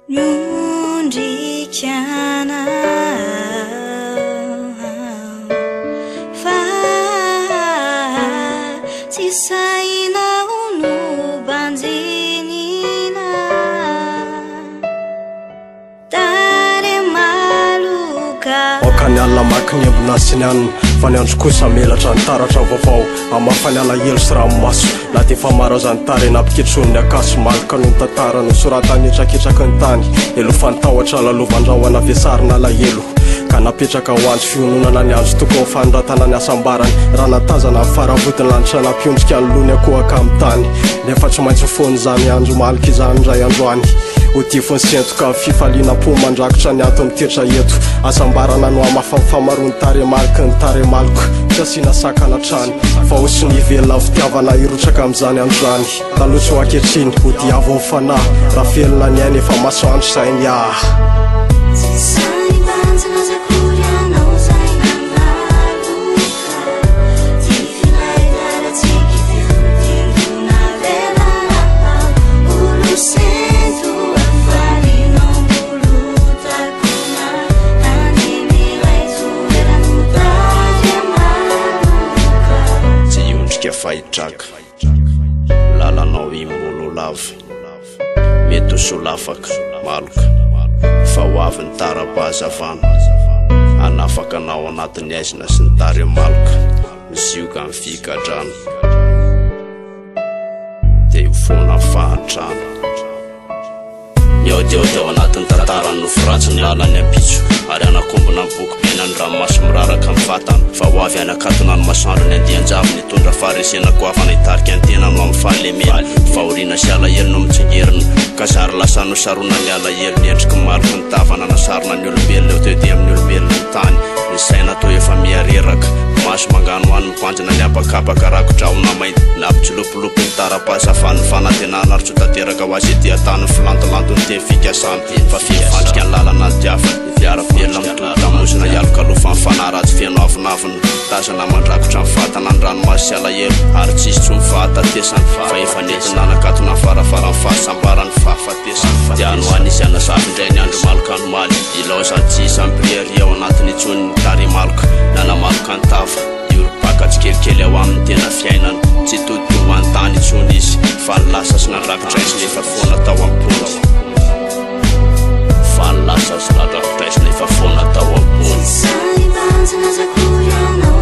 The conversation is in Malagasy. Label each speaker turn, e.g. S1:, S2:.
S1: Miondrika anao fa tsy sahinao no banjinina. Tany maloka.
S2: Aoka ny alina hamaky ny embona sy ny hanina, fa ny andro kosa hamelatra ny taratra vaovao, hamafa ny alahelo sy ranomaso, na dia efa maro aza ny tarehy nampiketron'ny ankaso, maloka noho ny tantara nosoratan'ny hetraketraky ny tany, helofan'ny tahotra lalovan-drahona vesarin'alahelo, ka napetraka ho andro fiononana ny andro tokony ho fanoratana ny hasambarany, raha natazana ny faravodin'ny lanitra nampiondrika ny lohany ankohaka amin'ny tany, nefa tsy maintsy ho foana izany andro maloka izany indray andro any. Ho difon'ny sento ka fifaliana am-po mandrakotra ny antony mitoetra eto. Hasambarana no hamafa ny famaroan'ny tarehimariky ny tarehimaloka. Tsy asiana sakana hatrany fa ho sonia velona ny fitiavana hirotsaka amin'izany andro izany. Taloha tsy ho ankehitriny, ho diavin'ny fanahy. Raha velona ny aina efa masoandro izay ny ahy.
S1: Tsy sahy nibanjina aza akory ianao izay nanaloka. Tifinay tara-tsiky teo tendrona velana. Olo-sento hafalianao molotakona. Tany milay toerana ho tary maloka.
S3: Tsy hiondrika fa hitraka. Lalanao imbolo lava. Mety ho solafaka, maloka. Fa ho avy ny tara-pahazavana. Hanafaka anao anatin'ny haizina sy ny tarehi-maloka. Mizioga amin'ny figadrana. Dia ho foana ny fahantrana. Mihaodihaody ao anatin'ny tantara ny nofy ratsy ny lalan'ny ampitso ary hanakombona ny bokim-piainan'ny ranomaso miraraka amin'ny vatana fa ho avy hanakatona ny masoandro ny andian-javony hitondra faharesena goavana hitarika ny tenany ho amin'ny fahalemena fahoriana sy alahelo no mitsingerina ka zary lasa nosarona ny alahelo ny endriky maloky ny tava nanasarona ny olombelona eo teo dia amin'ny olombelona ny tany ny saina toa efa miha-reraka maso manganohano mibanjina ny habakabaka rako-drahona mainty nampitsilopilopy ny tara-pahazavan'ny fanantenana ary tsy ho tanteraka ho azy ety an-tany ny filantolanton'ny teny fikasana fa feno fandrika ny lalana nidiavany mpiara-belona mitodi-damosina hialokalofan'ny fanahy ratsy feno avonavona tazana mandrakotra ny vatana ny ranomaso sy alahelo ary tsy hisy intsony fahatatesana fa efa nentina nanakatona ny varavaran'ny fahasambaran'ny fahafatesana dia any ho any izy hanazava indray ny andro maloka anomaly ilaozany tsy isan'ny mpiriaria ao anatiny intsony ny tarehi-maloka nanamaloka ny tava Hiorim-paka tsikelikely ao aminy tena fiainana. Tsy tody ho any tany intsony izy, fa ny lasa sy nandrakotra-aizina efa foana tao am-pony. Fa ny lasa sy nandrakotra-aizina efa foana tao am-pony.
S1: Tsy sahy hibanjina aza akory ianao.